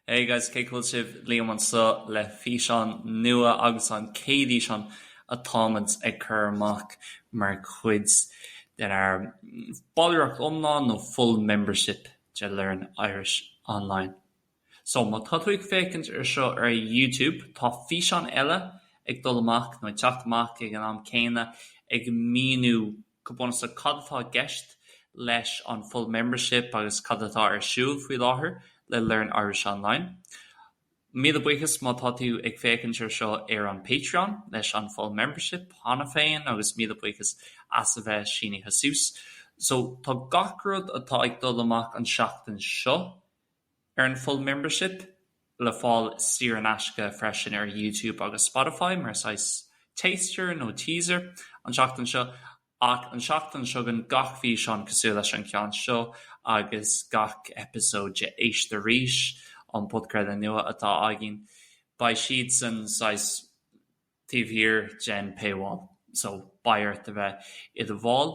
Hey guys, cén chaoi a bhfuil sibh? Liam anseo le físeán nua agus an chéad fhíseán atáimid ag cur amach mar chuid denár ballraíocht iomlán nó full membership de Learn Irish Online. So, má tá tú ag féachaint ar seo ar YouTube, tá físeán eile ag dul amach nó ag teacht amach ag an am céanna ag míniú go bunúsach cad atá i gceist leis an Full Membership agus cad atá ar siúl faoi láthair le Learn Irish Online. Míle buíochas má tá tú ag féachaint ar seo ar an Patreon leis an Full Membership cheana féin agus míle buíochas as a bheith sínithe suas. So tá gach rud atá ag dul amach an seachtain seo ar an Full Membership le fáil saor in aisce freisin ar YouTube agus Spotify mar saghas taster nó teaser an tseachtain seo ach an seachtain seo chugainn gach físeán cosúil leis an ceann seo agus gach eipeasóid de Éist Arís, an podchraoladh nua atá againn, beidh siadsan saghas taobh thiar den paywall so beidh ort a bheith i do bhall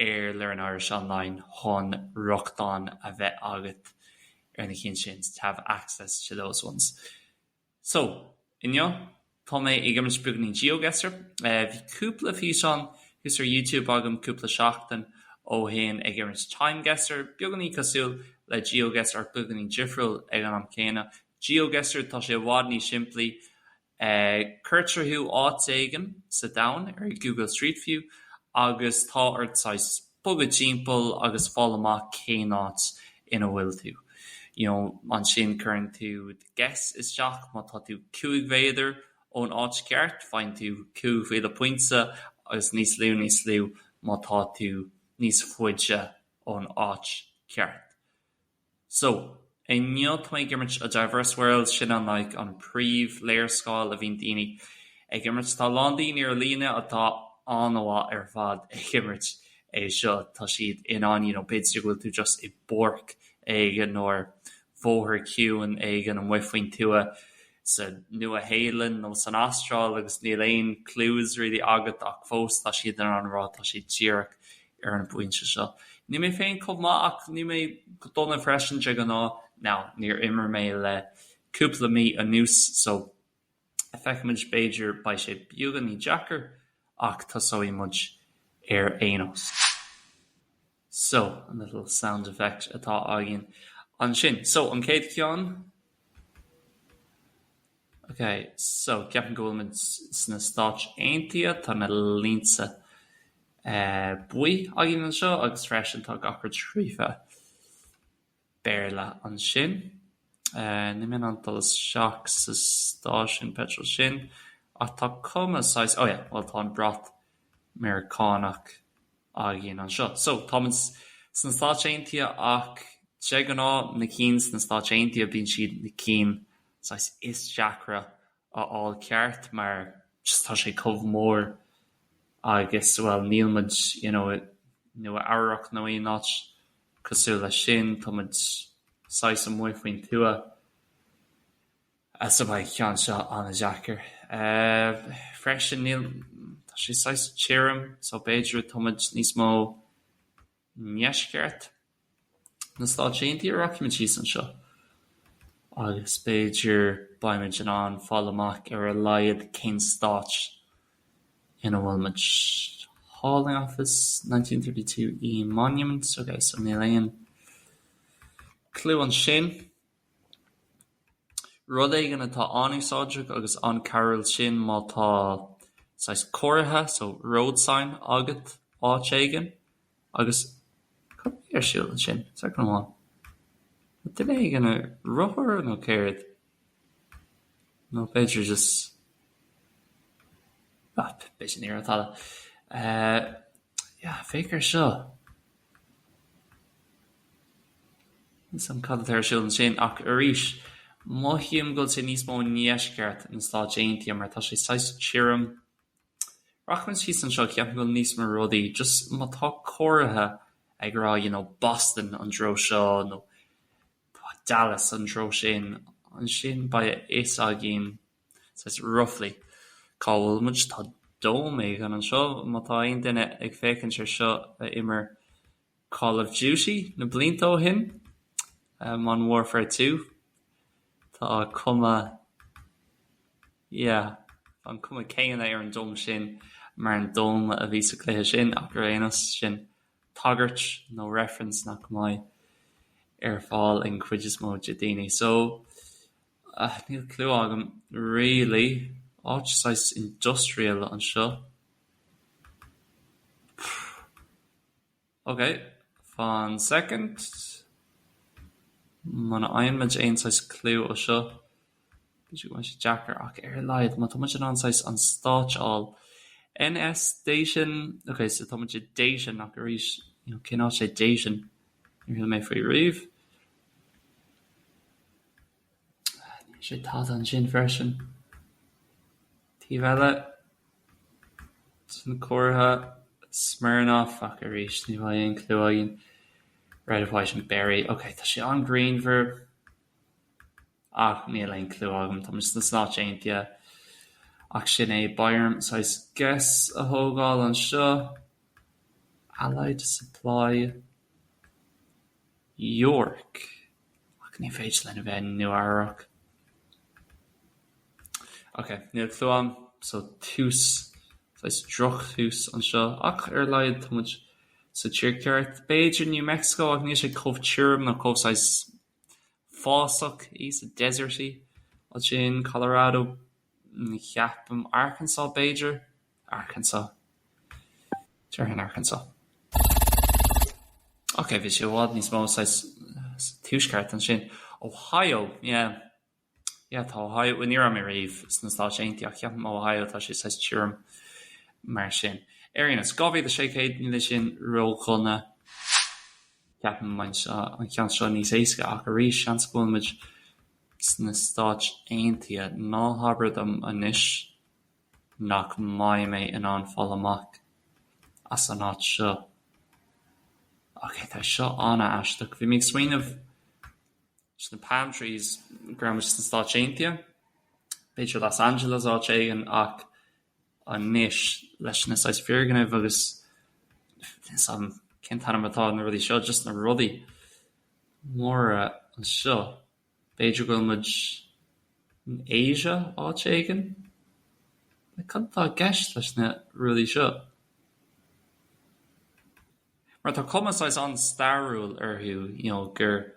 ar Learn Irish Online chun rochtain a bheith agat ar na cinn sin, to have access to those ones. So, inniu tá mé ag imirt beagáinín GeoGuessr. Bhí cúpla físeán thuas ar YouTube agam cúpla seachtain ó shin ag imirt Timeguessr, beagáinín cosúil le GeoGuessr ach beagáinín difriúil ag an am céanna. GeoGuessr, tá sé i bhfad níos simplí. Cuirtear thú áit éigin sa domhan ar Google Street View agus tá ort saghas bogadh timpeall agus fáil amach cén áit ina bhfuil tú. You know, ansin cuireann tú do guess isteach, má tá tú 5 mhéadar ón áit ceart, faigheann tú 5,000 pointe agus níos lú níos lú má tá tú níos faide ón áit ceart. So, inniu tá mé ag imirt A Diverse World, sin an like an príomh léarscáil a bhíonn daoine ag imirt. Tá a lán daoine ar líne atá an-mhaith ar fad ag imirt é seo. Tá siad in ann, you know, b'fhéidir go bhfuil tú just i bpáirc éigin nó ar bhóthar ciúin éigin amuigh faoin tuath sa Nua-Shéalainn nó san Astráil agus níl aon clues really agat ach fós tá siad in ann a rá tá sé díreach ar an bpointe seo. Níl mé féin chomh maith ach níl mé go dona freisin de ghnáth. Now, níor imir mé le cúpla mí anuas so feicfimid b'fhéidir beidh sé beagáinín deacair ach tosóidh muid ar aon nós. So, an little sound effect atá againn ansin. So, an chéad cheann. Ok, so ceapaim go bhfuil muid sna Stáit Aontaithe, tá na línte buí againn anseo agus freisin tá gach rud scríofa Béarla ansin. Níl mé in ann dul isteach sa stáisiún peitril sin ach tá cuma saghas, oh yeah, bhuel tá an brat Meiriceánach againn anseo. So, táimid sna Stáit Aontaithe ach de ghnáth na cinn sna Stáit Aontaithe bíonn siad na cinn saghas is deacra a fháil ceart mar just tá sé chomh mór agus bhuel níl muid you know i Nua Eabhrac nó aon áit cosúil leis sin, tá muid saghas amuigh faoin tuath. So beidh an ceann seo an-deacair. Freisin níl, tá sé saghas tirim so b'fhéidir tá muid níos mó i ndeisceart na Stáit Aontaithe, rachaimid síos anseo agus b'fhéidir beimid in ann fáil amach ar a laghad cén stáit ina bhfuil muid. Hauling Office, 1932 E Monument, ok so níl aon clue ansin. Rud éigin atá an-úsáideach agus an-chabhrúil sin má tá saghas comhartha, so road sign, agat áit éigin agus cad a bhí ar siúl ansin? Soicind amháin. Duine éigin ar rothar nó céard? Nó b'fhéidir just ah b'fhéidir ní raibh tada. Yeah, féach ar seo. Níl 's a'm cad atá ar siúl ansin, ach arís, mothaím go bhfuil sé níos mó i ndeisceart na Stáit Aontaithe mar tá sé saghas tirim. Rachaimid síos anseo, ceapaim go bhfuil níos mó rudaí, just má tá comhartha ag rá you know Boston an treo seo nó Dallas an treo sin, ansin beidh a fhios againn saghas roughly cá bhfuil muid. Tá dome éigin anseo, má tá aon duine ag féachaint ar seo a imir Call of Duty na blianta ó shin, Modern Warfare 2. Tá cuma, yeah, tá an cuma céanna ar an dome sin mar an dome a bhí sa cluiche sin ach ar aon nós, sin tagairt nó reference nach mbeidh ar fáil ag an chuid is mó de daoine. So, níl clue agam really. Áit saghas industrial anseo. Ok, fan second. Muna fhaigheann muid aon saghas clue ó seo, b'fhéidir go mbeidh sé deacair ach ar a laghad má tá muid in ann saghas an stáit a fháil. NS Dayton, ok, so tá muid i Dayton ach arís, you know, cén áit é Dayton? Níor shíl mé faoi riamh. Níl sé tada ansin freisin. Taobh eile den chomhartha, Smirnoff, ach arís ní bheidh aon clue againn. Red, white and berry. Ok, tá sé an-ghrianmhar ach níl aon clue agam. Tá muid sna Stáit Aontaithe ach sin é. Beidh orm saghas guess a thógáil anseo. Allied Supply York. Ach ní féidir linn a bheith i Nua Eabhrac. Ok, níl clue agam, so tús, saghas droch-thús anseo, ach ar a laghad tá muid sa tír ceart. B'fhéidir New Mexico ach níl sé chomh tirim nó chomh saghas fásach is deserty ansin, Colorado, ní cheapaim, Arkansas b'fhéidir? Arkansas. Déarfainn Arkansas. Ok, bhí sé i bhfad níos mó saghas sa tuaisceart ansin. Ohio, yeah. Yeah, tá Ohio, bhuel ní raibh mé riamh sna Stáit Aontaithe ach ceapaim Ohio tá sé saghas tirim mar sin. Ar aon nós, 2,600, níl é sin ródhona. Ceapaim an ceann seo níos éasca ach arís seans go bhfuil muid sna Stáit Aontaithe. Ná habair dom anois nach mbeidh mé in ann fáil amach as an áit seo. Ok, tá seo an-aisteach. Bhí mé ag smaoineamh sna palm trees go raibh muid sna Stáit Aontaithe, b'fhéidir Los Angeles áit éigin ach anois leis na saghas foirgnimh agus cén t-ainm atá ar na rudaí seo, just na rudaí móra anseo. B'fhéidir go bhfuil muid in Asia áit éigin? Like cad atá i gceist leis na rudaí seo? Mar tá cuma saghas an-stairiúil orthu, you know, gur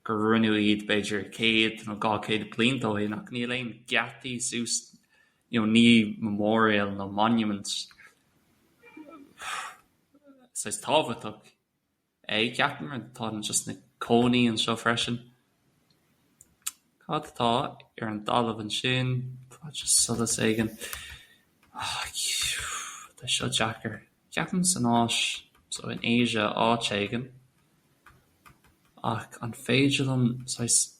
gur rinneadh iad b'fhéidir 100 nó 200 blianta ó shin ach níl aon geataí suas, you know, ní memorial nó monument saghas tábhachtach é, ceapaim, mar tá just na cónaí anseo freisin. Cad atá ar an dtalamh ansin? Tá just solas éigin. Tá seo deacair. Ceapaim san Áis, so in Asia, áit éigin. Ach an féidir liom saghas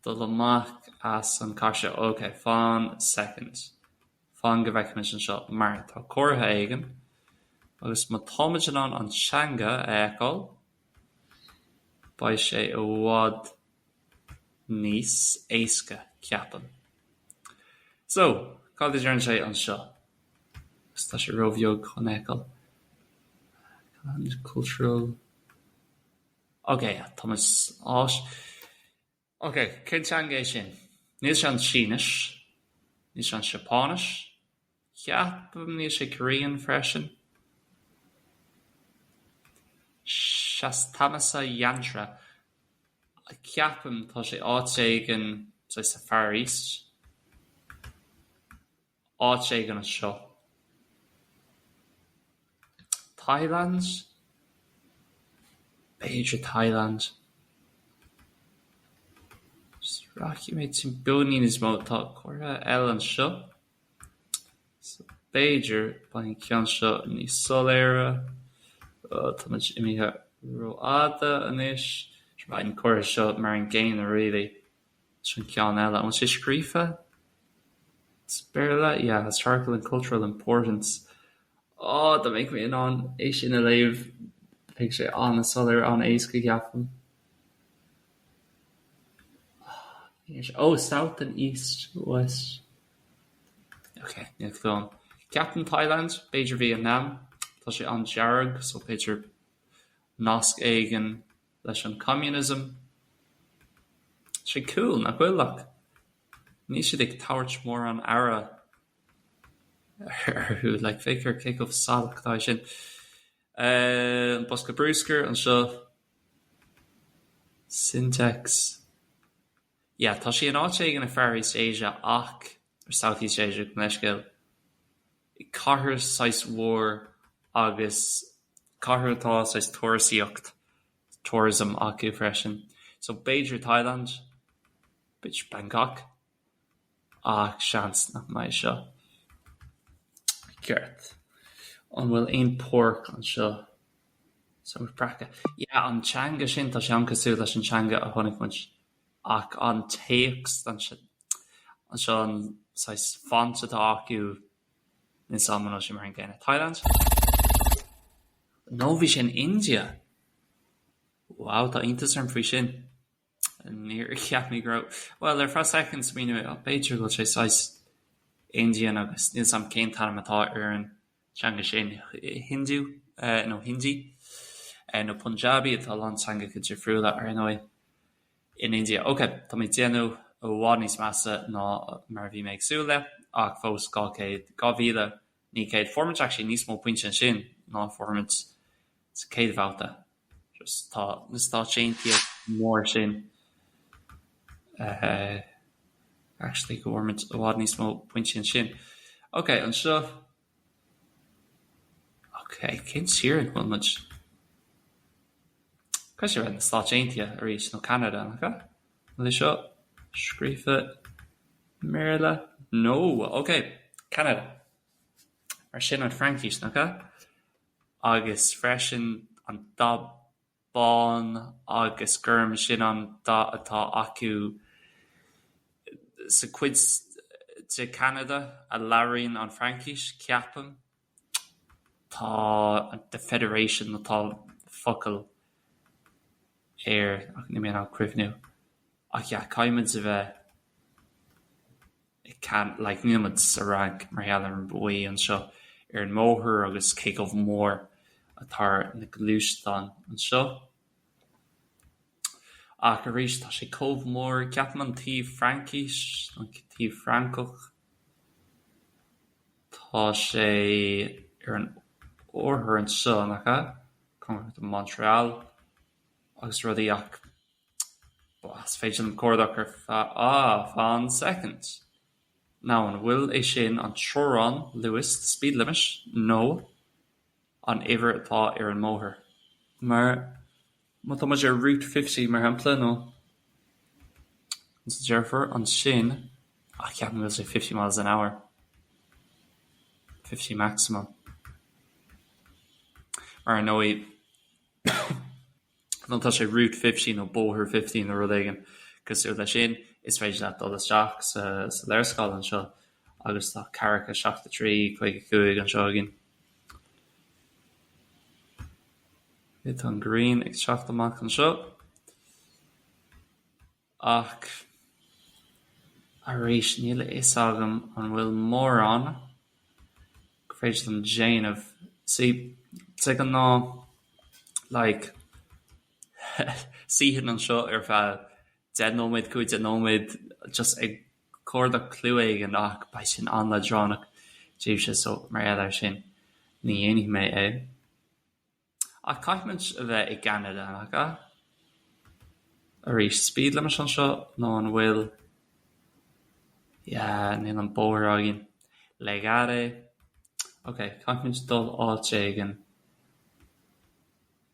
dul amach as an chathair seo. Ok, fan second. Fan go bhfeicfimid anseo mar tá comhartha éigin agus má táimid in ann an teanga a fheiceáil, beidh sé i bhfad níos éasca, ceapaim. So, cad a deireann sé anseo? Agus tá sé róbheag chun a fheiceáil. Cultural. Ok, tá muid san Áis. Ok, cén teanga é sin? Níl sé an tSínis. Níl sé an Seapáinis. Ceapaim níl sé Korean freisin. Shastamasa Yantra. Ceapaim tá sé áit éigin sa Far East. Áit éigin anseo. Thailand? B'fhéidir Thailand. Just rachaidh mé timpeall beagáinín níos mó. Tá comhartha eile anseo. So b'fhéidir beidh an ceann seo níos soiléire. Tá muid imithe rófhada anois. Beidh an comhartha seo mar an gcéanna really. Leis an ceann eile. An bhfuil sé scríofa sa Béarla? Yeah, historical and cultural importance. Á, dá mbeadh mé in ann é sin a léamh, bheadh sé an-soiléir, an-éasca, ceapaim. Oh, south and east, west. Ok, níl clue agam. Ceapaim Thailand, b'fhéidir Vietnam. Tá sé an-dearg, so b'fhéidir nasc éigin leis an communism. Sé cool, nach bhfuil? Ach níl siad ag tabhairt mórán aire orthu. Like, féach ar cé chomh salach atá sé sin. An bosca bruscair anseo. Sintex. Yeah, tá sé in áit éigin i Far East Asia ach, or South East Asia gabh mo leithscéal, cathair saghas mhór agus cathair atá saghas turasaíocht, tourism, acu freisin. So b'fhéidir Thailand, b'fhéidir Bangkok ach seans nach mbeidh seo ceart. An bhfuil aon páirc anseo? So preaca. Yeah, an teanga sin, tá sé an-cosúil leis an teanga a chonaic muid ach an téacs anseo, an saghas font atá acu, níl 's a'm an bhfuil sé mar an gcéanna. Thailand? No, bhí sé in India! Wow, tá iontas orm faoi sin. Níor cheap mé go raibh, bhuel, ar feadh soicind smaoinigh mé, oh, b'fhéidir go bhfuil sé saghas Indian agus níl 's a'm cén t-ainm atá ar an teanga sin, Hindu nó Hindi nó Punjabi, tá a lán teangacha difriúla, ar ndóigh, in India. Ok, tá mé ag déanamh i bhfad níos measa ná mar a bhí mé ag súil le, ach fós 200, 2900, fuair muid actually níos mó pointe ansin ná fuair muid sa chéad bhabhta. Just tá na Stáit Aontaithe mór sin actually go bhfuair muid i bhfad níos mó pointí ansin. Ok, anseo, ok, cén tír ina bhfuil muid? Caithfidh sé a bheith na Stáit Aontaithe arís nó Ceanada, nach ea? An bhfuil é seo scríofa i mBéarla? No! Ok, Ceanada. Mar sin an Fraincis, nach ea? Agus freisin an dath bán agus gorm, sin an dath atá acu sa chuid de Cheanada a labhraíonn an Fraincis, ceapaim. Tá the Federation nó tá focal air ach níl mé in ann cuimhniú. Ach yeah, caithfidh muid a bheith can, like níl muid sa Fhrainc mar gheall ar an buí anseo ar an mbóthar agus cé chomh mór atá na gluaisteáin anseo. Ach arís tá sé chomh mór, ceapaim an taobh Fraincis, an taobh Francach, tá sé ar an oirthear anseo, nach ea? Cóngarach do Montreal agus rudaí ach Is féidir liom cuardach ar feadh, ah, fan soicind. Now an bhfuil é sin an teorainn luais, the speed limit, nó an uimhir atá ar an mbóthar? Mar má tá muid ar Route 50 mar shampla nó conas a déarfar ansin, ach ceapaim go bhfuil sé 50 miles an hour, 50 maximum. Mar ar ndóigh Má tá sé Route 50 nó Bóthar 50 nó rud éigin cosúil leis sin, is féidir leat dul isteach sa léarscáil anseo agus tá ceathracha, 73, 55 anseo againn. Tá an ghrian ag teacht amach anseo. Ach arís, níl a fhios agam an bhfuil mórán gur féidir liom déanamh. See, de ghnáth, like, suífinn anseo ar feadh 10 nóiméad, 15 nóiméad just ag cuardach clue éigin ach beidh sin an-leadránach daoibhse so mar gheall air sin ní dhéanfaidh mé é. Ach caithfimid a bheith i gCeanada, nach ea? Arís, speed limit anseo nó an bhfuil? Yeah, níl an bóthar againn. Legare. Ok, caithfimid dul áit éigin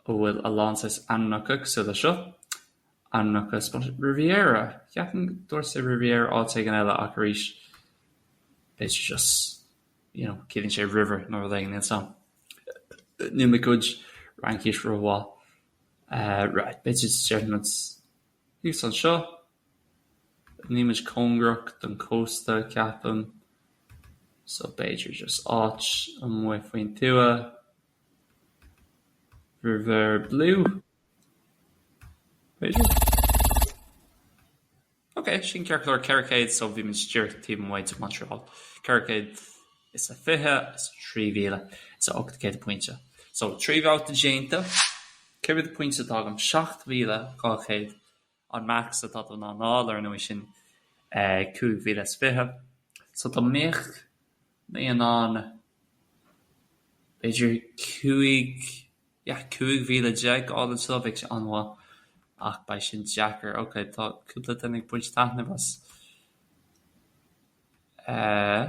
a bhfuil a lán saghas ainmneacha cosúil le seo. Ainmneacha Spáinnise. Riviera! Ceapaim go dúirt sé Riviera áit éigin eile ach arís, b'fhéidir just, you know, ciallaíonn sé river nó rud éigin, níl 's a'm. Níl mo chuid Fhraincis rómhaith. Right, b'fhéidir déarfaimid thíos anseo. Níl muid cóngarach don chósta, ceapaim. So b'fhéidir just áit amuigh faoin tuath. Rivière Blue? B'fhéidir? Ok, sin ceart go leor 400 so bhí muid díreach taobh amuigh de Montreal. 420 is 3,800 pointe. So, 3 bhabhta déanta. Cé mhéad pointe atá agam? 7,200. An max atá tú in ann a fháil, ar ndóigh, sin 5,020. So dá mbeadh mé in ann b'fhéidir 15, yeah, 15,000 a fháil anseo, bheadh sé an-mhaith ach beidh sin deacair. Ok, tá cúpla duine ag baint taitneamh as eh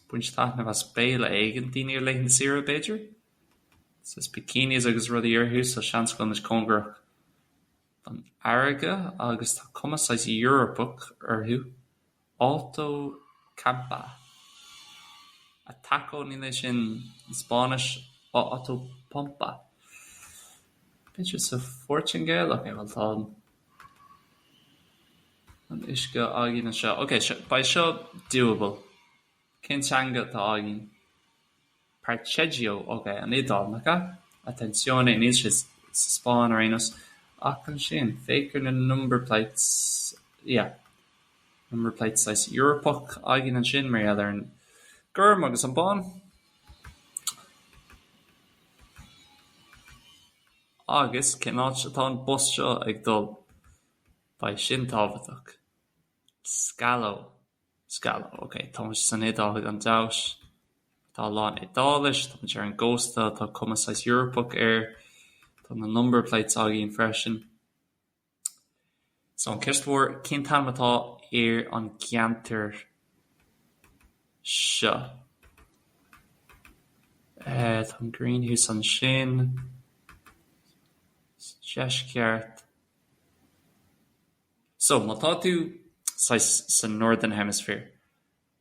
baint taitneamh as béile éigin, daoine ar laethanta saoire b'fhéidir? Saghas bikinis agus rudaí orthu so seans go bhfuil muid cóngarach don fharraige agus tá cuma saghas Eorpach orthu. Auto campa. Ataco níl é sin i Spáinnis Autopompa. B'fhéidir sa Phortaingéil? Ok, bhuel tá an uisce againn anseo. Ok, beidh seo doable. Cén teanga atá againn? Parcheggio, ok, an Iodáil, nach ea? Attenzione, níl sé sa Spáinn ar aon nós. Ach ansin, féach ar na number plates, yeah, number plates saghas Eorpach againn ansin mar gheall ar an gorm agus an bán. Agus cén áit atá an bus seo ag dul? Beidh sin tábhachtach. Scalo. Scalo, ok, tá muid san Iodáil gan dabht. Tá a lán Iodáilis, tá muid ar an gcósta, tá cuma saghas Eorpach air, tá na number plates againn freisin. So an ceist mhór, cén t-ainm atá ar an gceantar seo? Tá an ghrian thuas ansin, sa deisceart. So, má tá tú saghas sa Northern Hemisphere,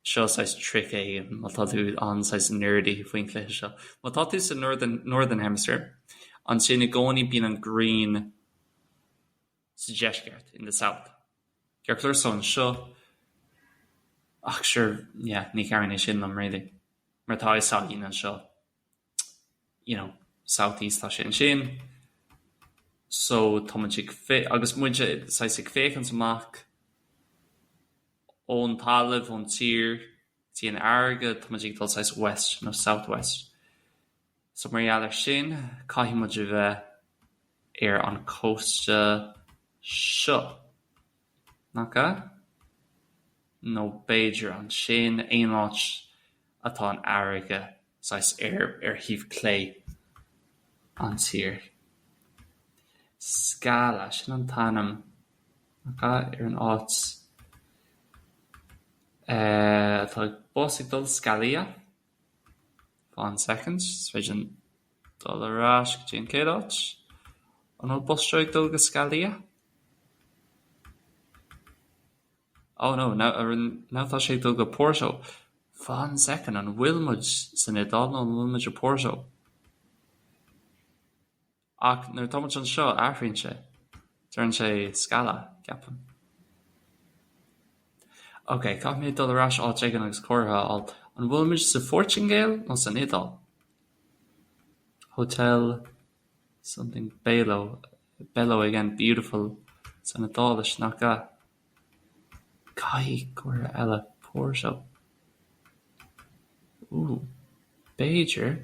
seo saghas trick éigin, má tá tú an-saghas nerdy faoin chluiche seo, má tá tú sa Northern, Northern Hemisphere, ansin i gcónaí bíonn an ghrian sa deisceart, in the south. Ceart go leor, so anseo, ach sure, yeah, ní chabhraíonn é sin liom really, mar tá a fhios againn anseo. you know, south east tá sé ansin. So tá muid ag fé agus muid saghas ag féachaint amach ón talamh, ón tír, go dtí an fharraige, tá muid ag dul saghas west nó south west. So mar gheall air sin, caithfidh muid a bheith ar an cósta seo. Nach ea? Nó b'fhéidir ansin, aon áit atá an fharraige saghas ar ar thaobh clé an tír. Scala, sin an t-ainm, nach ea, ar an áit atá bus ag dul, Scalia? One second, is féidir linn dul ar ais go dtí an chéad áit. An bhfuil bus seo ag dul go Scalia? Oh no, now, now tá sé ag dul go Porto. One second, an bhfuil muid san Iodáil nó an bhfuil muid i Porto? Ach nuair atá muid anseo, athraíonn sé. Deireann sé Scala, ceapaim. Ok, caithfidh mé dul ar ais áit éigin agus comhartha a fháil. An bhfuil muid sa Phortaingéil nó san Iodáil? Hotel something Bello, Bello again, beautiful san Iodáilis, nach ea? Caithfidh comhartha eile, Porto. Ooh, b'fhéidir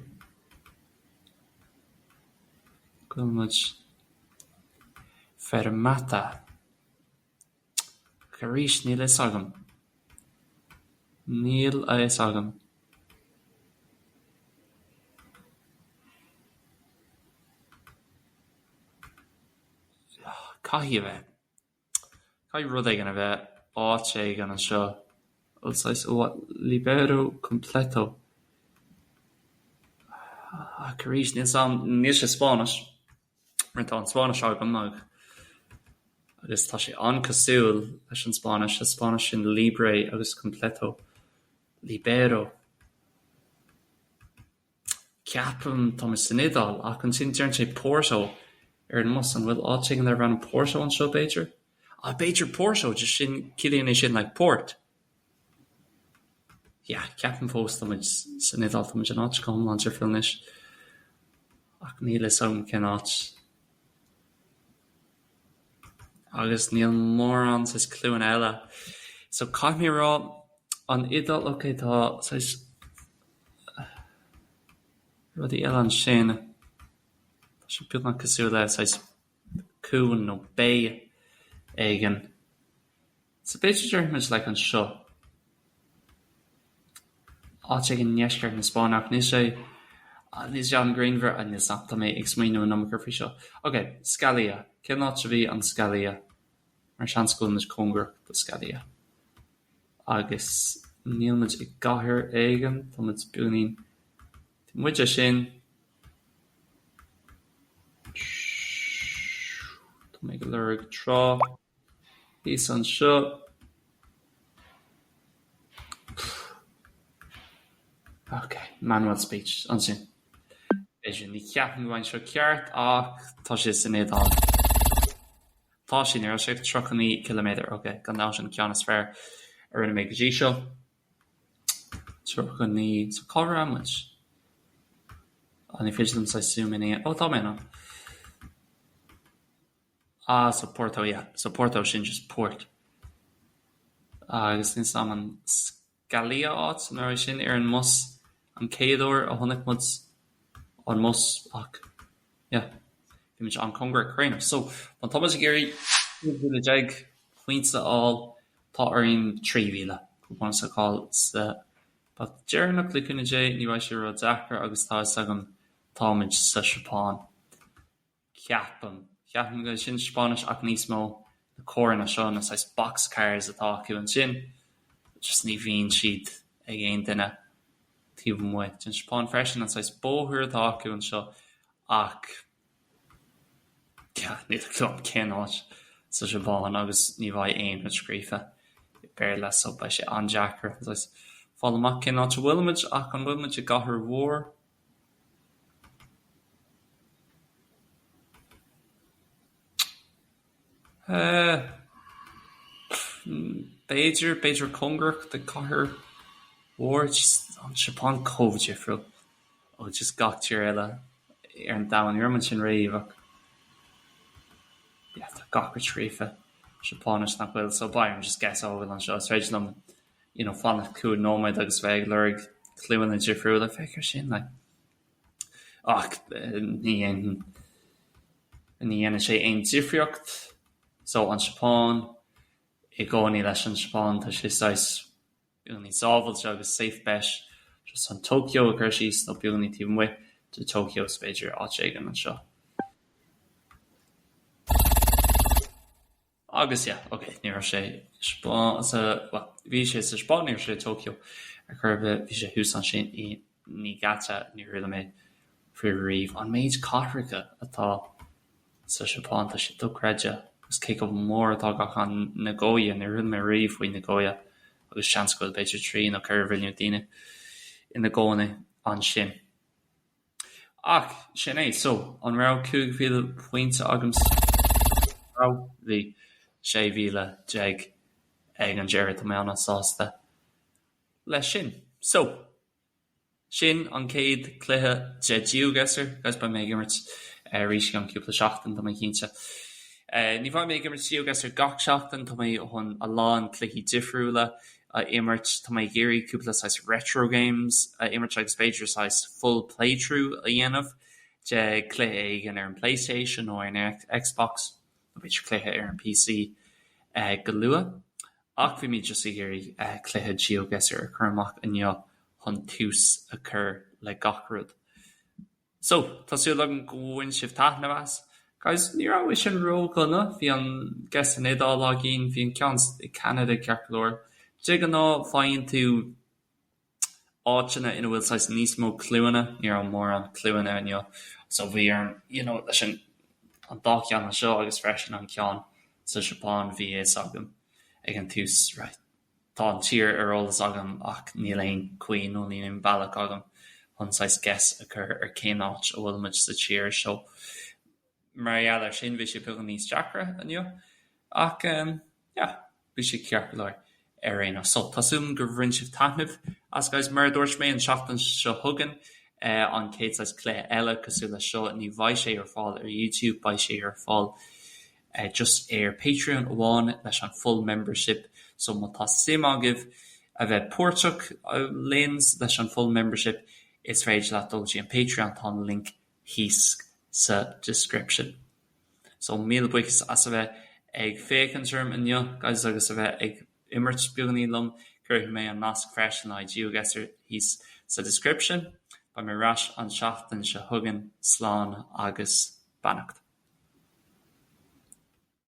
go bhfuil muid Fermata. Ach arís, níl a fhios agam. Níl a fhios agam. Caithfidh a bheith. Caithfidh rud éigin a bheith áit éigin anseo. Bhuel, saghas libero completo. Ach arís, níl 's a'm, níl sé Spáinnis, mar tá an Spáinnis agam agus tá sé an-cosúil leis an Spáinnis, sa Spáinnis sin libre agus completo, libero. Ceapaim, tá muid san Iodáil, ach ansin deireann sé Porto ar an mbus, an bhfuil áit éigin darb ainm Porto anseo b'fhéidir? Ah, b'fhéidir Porto, just sin, ciallaíonn é sin like port. Yeah, ceapaim fós tá muid san Iodáil, tá muid in áit go hiomlán difriúil anois, ach níl a fhios agam cén áit. Agus níl mórán saghas cluanna eile. So caithfidh mé a rá, an Iodáil, ok, tá saghas rudaí eile ansin, tá sé beagnach cosúil le saghas cuan nó bay. éigin. So b'fhéidir déarfaidh muid like anseo. Áit éigin i ndeisceart na Spáinne ach níl sé, níl sé an-ghrianmhar, níl 'fhios a'm, tá mé ag smaoineamh an iomarca faoi seo. Ok, Scalia. Cén áit a bhí an Scalia? Mar seans go bhfuil muid cóngarach do Scalia. Agus níl muid i gcathair éigin, tá muid beagáinín taobh amuigh de sin. Tá mé ag lorg trá. Thíos anseo. Ok, Manuel Speech, ansin. B'fhéidir, ní cheapaim go mbeidh seo ceart ach tá sé san Iodáil. Tá sé, ní raibh sé ach 39 ciliméadar, ok, gan dabht an ceann is fearr a rinne mé go dtí seo. 39, so cá raibh muid? Ah, ní féidir liom saghas zoom in a dhéanamh, oh tá mé in ann. Ah, so Porto, yeah. So Porto, sin just port. Agus níl 's a'm an Scalia áit, an raibh sin ar an mbus an chéad uair a chonaic muid an mbus ach yeah, bhí muid an-chóngarach ar aon nós. So má tá muid ag iarraidh 15,000 pointe a fháil, tá orainn 3,000 go bunúsach a fháil sa babhta deireanach le cúnamh Dé, ní bheidh sé ró-deacair agus tá 'fhios agam táimid sa Seapáin. Ceapaim. Ceapaim go sin Spáinnis ach níos mó na carranna seo, na saghas box cars atá acu ansin, just ní bhíonn siad ag aon duine taobh amuigh den Seapáin freisin, an saghas bóthar atá acu anseo ach yeah, níl a clue agam cén áit sa Seapáin agus ní bheidh aon rud scríofa i Béarla so beidh sé an-deacair saghas fáil amach cén áit a bhfuilimid ach an bhfuil muid i gcathair mhór? B'fhéidir, b'fhéidir cóngarach do cathair mhór, just an Seapáin chomh difriúil ó just gach tír eile ar an domhan. Ní raibh mé ansin riamh ach yeah tá gach rud scríofa Seapáinis nach bhfuil so beidh orm just guess a thógáil anseo. Is féidir liom you know fanacht cúig nóiméad agus bheith ag lorg cluanna difriúla, féach ar sin like. Ach ní dhéanann ní dhéanann sé aon difríocht. So an Seapáin, i gcónaí leis an Seapáin tá sé saghas beagáinín sábháilte agus safe bet just an Tokyo a chur síos nó beagáinín taobh amuigh de Tokyo is b'fhéidir áit éigin anseo. Agus yeah, ok, ní raibh sé sa, bhuel, bhí sé sa Seapáin, ní raibh sé i Tokyo ar chor ar bith, bhí sé thuas ansin i Niigata, níor chuala mé faoi riamh. An méid cathracha atá sa Seapáin, tá sé dochreidte, agus cé chomh mór atá gach ceann, Nagoya, níor chuala mé riamh faoi Nagoya, agus seans go bhfuil b'fhéidir 3 nó 4 mhilliún daoine ina gcónaí ansin. Ach sin é. So, an raibh 15,000 pointe agam? Raibh. Bhí. 16,000 ag an deireadh. Tá mé an-sásta leis sin. So, sin an chéad cluiche de GeoGuessr. Guys, beidh mé ag imirt arís i gceann cúpla seachtain, tá mé cinnte. Ní bheidh mé ag imirt GeoGuessr gach seachtain, tá mé chun a lán cluichí difriúla a imirt. Tá mé ag iarraidh cúpla saghas retro games a imirt agus b'fhéidir saghas full playthrough a dhéanamh de cluiche éigin ar an PlayStation nó ar an Xbox nó b'fhéidir cluiche ar an PC go luath. Ach bhí mé just ag iarraidh cluiche GeoGuessr a chur amach inniu chun tús a chur le gach rud. So, tá súil agam go bhain sibh taitneamh as. Guys, ní raibh sin ró-dhona, bhí an guess san Iodáil againn, bhí an ceann i Canada ceart go leor. De ghnáth, faigheann tú áiteanna ina bhfuil saghas níos mó cluanna, ní raibh mórán cluanna inniu, so bhí orm, you know, leis an an dá cheann anseo agus freisin an ceann sa Seapáin, bhí a fhios agam ag an tús, right, Tá an tír ar eolas agam ach níl aon chaoi nó níl aon bealach agam chun saghas guess a chur ar cén áit a bhfuil muid sa tír so mar gheall air sin bhí sé beagán níos deacra inniu ach yeah bhí sé ceart go leor ar aon nós. So tá súil agam gur bhain sibh taitneamh as guys. Mar a dúirt mé an tseachtain seo chugainn an chéad saghas cluiche eile cosúil leis seo ní bheidh sé ar fáil ar YouTube beidh sé ar fáil just ar Patreon amháin leis an full membership so má tá suim agaibh a bheith páirteach linn leis an full membership is féidir leat dul dtí an Patreon tá an link thíos sa description. So míle buíochas as a bheith. ag féachaint orm inniu, guys, agus a bheith ag imirt beagáinín liom. Cuirfidh mé an nasc freisin le haghaidh GeoGuessr thíos sa description. Beidh mé ar ais an tseachtain seo chugainn. Slán agus beannacht.